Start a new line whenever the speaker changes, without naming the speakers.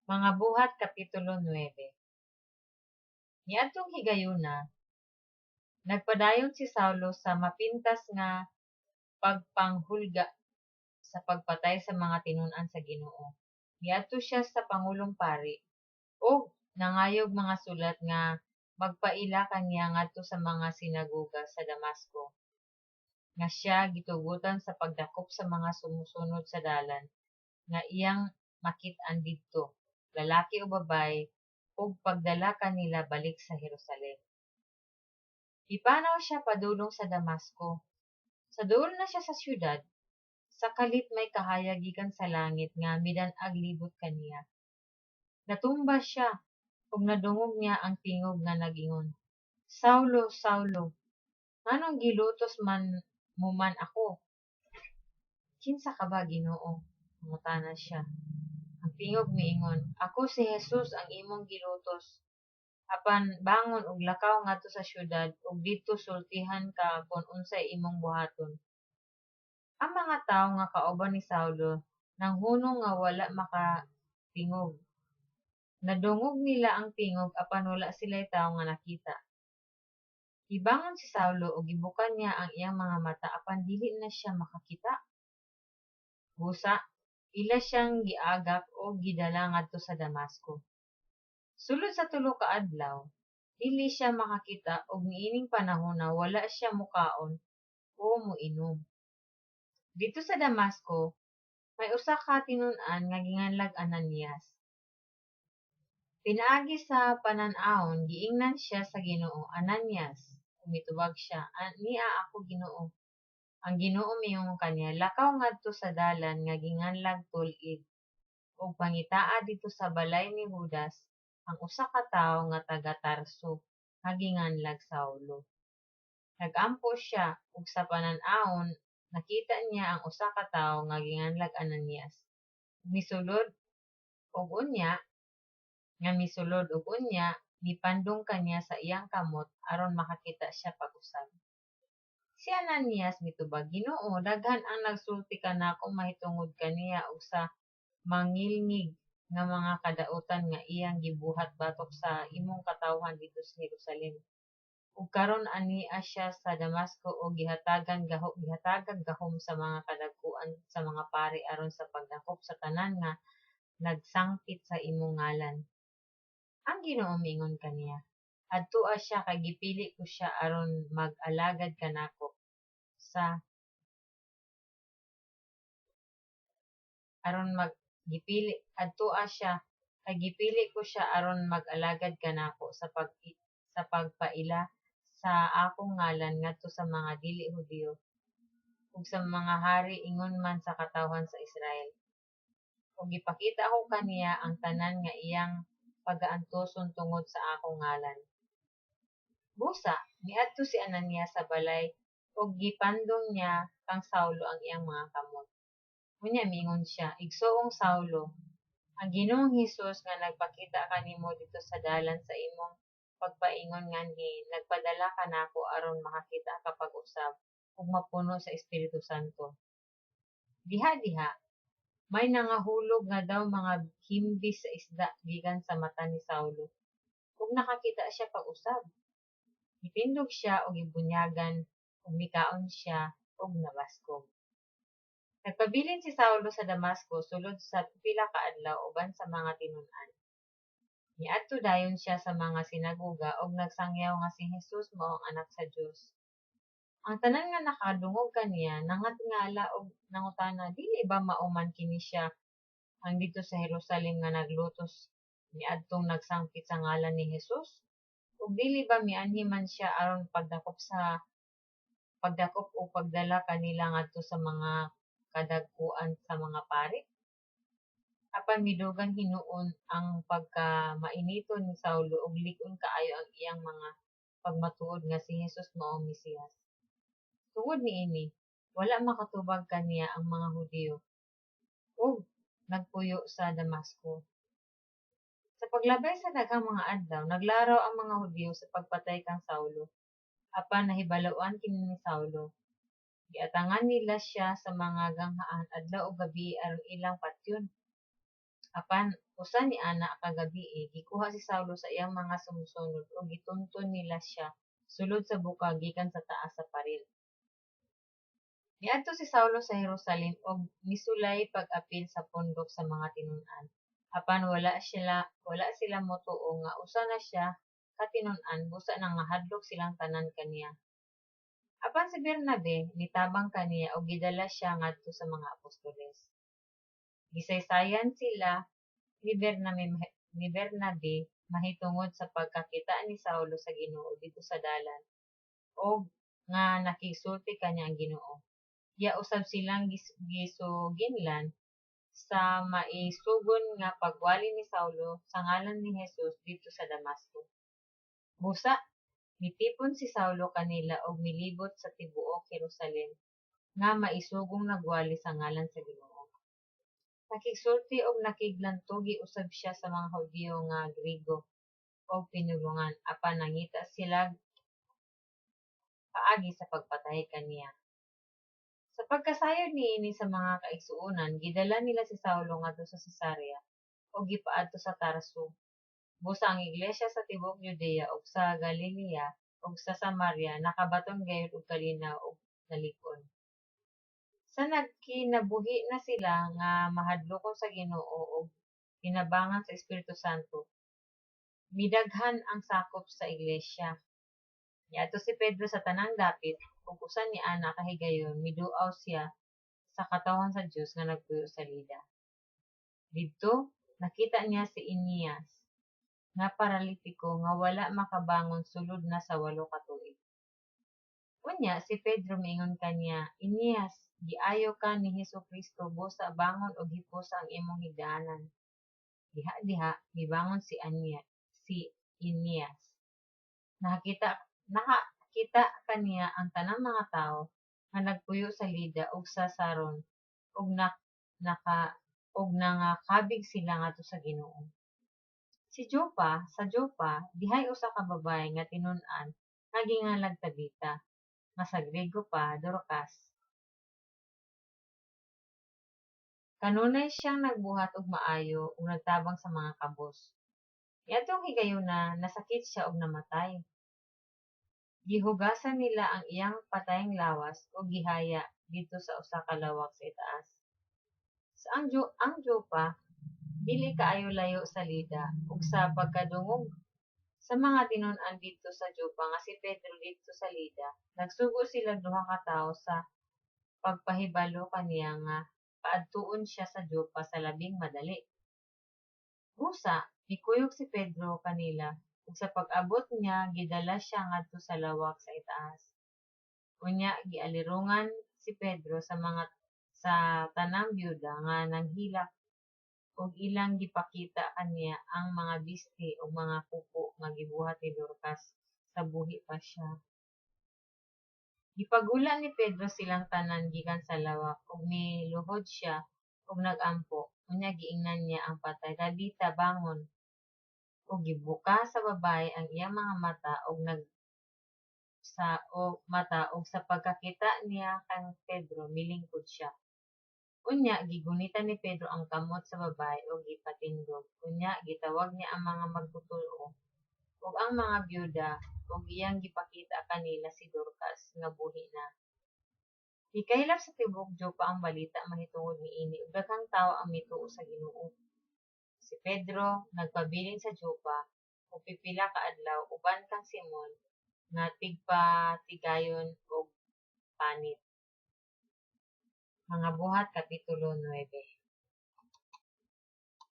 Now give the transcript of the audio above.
Mga Buhat kapitulo 9. Niadtong higayuna, nagpadayon si Saulo sa mapintas nga pagpanghulga sa pagpatay sa mga tinun-an sa Ginoo. Miadto siya sa pangulong pari ug nangayog mga sulat nga magpaila kaniya ngadto sa mga sinagoga sa Damasco, nga siya gitugotan sa pagdakop sa mga sumusunod sa Dalan nga iyang makit-an didto, lalaki o babaye, ug pagdala kanila balik sa Jerusalem. Mipanaw siya padulong sa Damasco. Sa duol na siya sa syudad, sa kalit may kahayag gikan sa langit nga midan-ag libot kaniya. Natumba siya ug nadungog niya ang tingog nga nag-ingon, "Saulo, Saulo, nganong gilutos man mo man ako?" "Kinsa ka ba, Ginoo?" nangutana siya. Ang tingog miingon, "Ako si Jesus ang imong gilutos. Apan bangon ug lakaw ngadto sa syudad ug didto sultihan ka kon unsay imong buhaton." Ang mga tawo nga kauban ni Saulo nanghunong nga wala makatingog. Nadungog nila ang tingog apan wala silay tawo nga nakita. Gibangon si Saulo ug gibuka niya ang iyang mga mata apan dili na siya makakita. Busa, ila siyang giagak ug gidala ngadto sa Damasco. Sulod sa 3 ka adlaw, dili siya makakita ug niining panahona wala siya mokaon o moinom. Didto sa Damasco, may usa ka tinun-an nga ginganlag Ananias. Pinaagi sa panan-awon giingnan siya sa Ginoo, "Ananias." Ug mitubag siya, "Ania ako, Ginoo." Ang Ginoo miingon kaniya, "Lakaw ngadto sa dalan nga ginganlag Tul-id, ug pangitaa didto sa balay ni Judas ang usa ka tawo nga taga Tarso nga ginganlag Saulo. Nag-ampo siya ug sa panan-awon nakita niya ang usa ka tawo nga ginganlag Ananias misulod ug unya mipandong kaniya sa iyang kamot aron makakita siya pag-usab." Si Ananias mitubag, "Ginoo, daghan ang nagsulti kanako mahitungod kaniya ug sa mangilngig nga mga kadautan nga iyang gibuhat batok sa imong katawhan didto sa Jerusalem. Ug karon ania siya sa Damasco ug gihatagag gahom sa mga kadagkuan sa mga pari aron sa pagdakop sa tanan nga nagsangpit sa imong ngalan." Ang Ginoo miingon kaniya, "Adtoa siya kay gipili ko siya aron mag-alagad kanako sa aron mag gipili adtoa siya kay gipili ko siya aron mag-alagad kanako sa pagpaila sa akong ngalan ngadto sa mga dili Hudiyo ug sa mga hari ingon man sa katawhan sa Israel. Ug ipakita ko kaniya ang tanan nga iyang pagaantoson tungod sa akong ngalan." Busa, miadto si Ananias sa balay ug gipandong niya kang Saulo ang iyang mga kamot. Unya miingon siya, "Igsoong Saulo, ang Ginoong Hesus nga nagpakita kanimo didto sa dalan sa imong pagpaingon nganhi, nagpadala kanako aron makakita ka pag-usab ug mapuno sa Espiritu Santo." Diha-diha, may nangahulog nga daw mga himbis sa isda gikan sa mata ni Saulo, ug nakakita siya pag-usab. Gitindog siya ug gibunyagan, ug mikaon siya ug nabaskog. Nagpabilin si Saulo sa Damasco sulod sa pipila ka adlaw uban sa mga tinun-an. Miadto dayon siya sa mga sinagoga ug nagsangyaw nga si Jesus mao ang Anak sa Dios. Ang tanan nga nakadungog kaniya nangatingala ug nangutana, "Dili ba mao man kini siya ang didto sa Jerusalem nga naglutos niadtong nagsangpit sa ngalan ni Jesus? Ug dili ba mianhi man siya aron pagdakop ug pagdala kanila ngadto sa mga kadagkuan sa mga pari?" Apan midugang hinuon ang pagkamainiton ni Saulo ug lig-on kaayo ang iyang mga pagmatuod nga si Jesus mao ang Mesiyas. Tungod niini, wala makatubag kaniya ang mga Hudiyo ug nagpuyo sa Damasco. Sa paglabay sa daghang mga adlaw, naglaraw ang mga Hudiyo sa pagpatay kang Saulo, apan nahibaloan kini ni Saulo. Giatangan nila siya sa mga ganghaan adlaw ug gabii aron ilang patyon. Apan usa niana ka gabii, gikuha si Saulo sa iyang mga sumosonod ug gitunton nila siya sulod sa bukag gikan sa taas sa paril. Miadto si Saulo sa Jerusalem ug misulay pag-apil sa pundok sa mga tinun-an, apan wala sila motuo nga usa na siya ka tinun-an busa nangahadlok silang tanan kaniya. Apan si Bernabe mitabang kaniya ug gidala siya ngadto sa mga apostoles. Gisaysayan sila ni Bernabe mahitungod sa pagkakita ni Saulo sa Ginoo didto sa dalan ug nga nakigsulti kaniya ang Ginoo. Iya usab silang gisuginlan sa maisugon nga pagwali ni Saulo sa ngalan ni Jesus didto sa Damasco. Busa, mitipon si Saulo kanila ug milibot sa tibuok Jerusalem nga maisugong nagwali sa ngalan sa Ginoo. Nakigsulti ug nakiglantugi usab siya sa mga Hudiyo nga Grigo og pinulongan, apan nangita silag paagi sa pagpatay kaniya. Sa pagkasayod niini sa mga kaigsuonan, gidala nila si Saulo ngadto sa Cesarea ug gipaadto sa Tarso. Busa ang iglesia sa tibuok Judea ug sa Galilea ug sa Samaria nakabaton gayud og kalinaw ug nalig-on. Sa nagkinabuhi na sila nga mahadlokon sa Ginoo ug tinabangan sa Espiritu Santo, midaghan ang sakop sa iglesia. Miadto si Pedro sa tanang dapit, ug usa niana ka higayon miduaw siya sa katawhan sa Dios nga nagpuyo sa Lida. Didto nakita niya si Eneas nga paralitiko nga wala makabangon sulod na sa 8 ka tuig. Unya si Pedro miingon kaniya, "Eneas, giayo ka ni Hesus-Kristo, busa bangon ug hipusa ang imong higdaanan." Diha-diha mibangon si Eneas. Nakakita kaniya ang tanang mga tawo nga nagpuyo sa Lida ug sa Saron ug nangakabig sila ngadto sa Ginoo. Sa Jopa dihay usa ka babaye nga tinun-an nga gingalag Tabita, nga sa Grigo pa Dorcas. Kanunay siyang nagbuhat og maayo ug nagtabang sa mga kabos. Niadtong higayuna nasakit siya ug namatay. Gihugasan nila ang iyang patayng lawas ug gihaya didto sa usa ka lawak sa itaas. Ang Jopa dili kaayo layo sa Lida, ug sa pagkadungog sa mga tinun-an didto sa Jopa nga si Pedro didto sa Lida, nagsugo silag duha ka tawo sa pagpahibalo kaniya nga paadtuon siya sa Jopa sa labing madali. Busa, mikuyog si Pedro kanila, ug sa pag-abot niya gidala siya ngadto sa lawak sa itaas. Unya gialirungan si Pedro sa tanang byuda nga nanghilak ug ilang gipakita kaniya ang mga bisti ug mga kupo nga gibuhat ni Dorcas sa buhi pa siya. Gipagula ni Pedro silang tanan gikan sa lawak ug miluhod siya ug nag-ampo, unya giingnan niya ang patay, "Tabita, bangon." Ug gibuka sa babaye ang iyang mga mata ug sa pagkakita niya kang Pedro milingkod siya. Unya gigunitan ni Pedro ang kamot sa babaye ug gipatindog. Unya gitawag niya ang mga magtutol-o ug ang mga byuda ug iyang gipakita kanila si Dorcas nga buhi na. Gikahilap sa tibuok Jopa ang balita mahitungod niini ug daghang tawo ang mituo sa Ginoo. Si Pedro nagpabilin sa Jopa og pipila ka adlaw uban kang Simon nga tigpatigayon og panit. Mga Buhat kapitulo 9.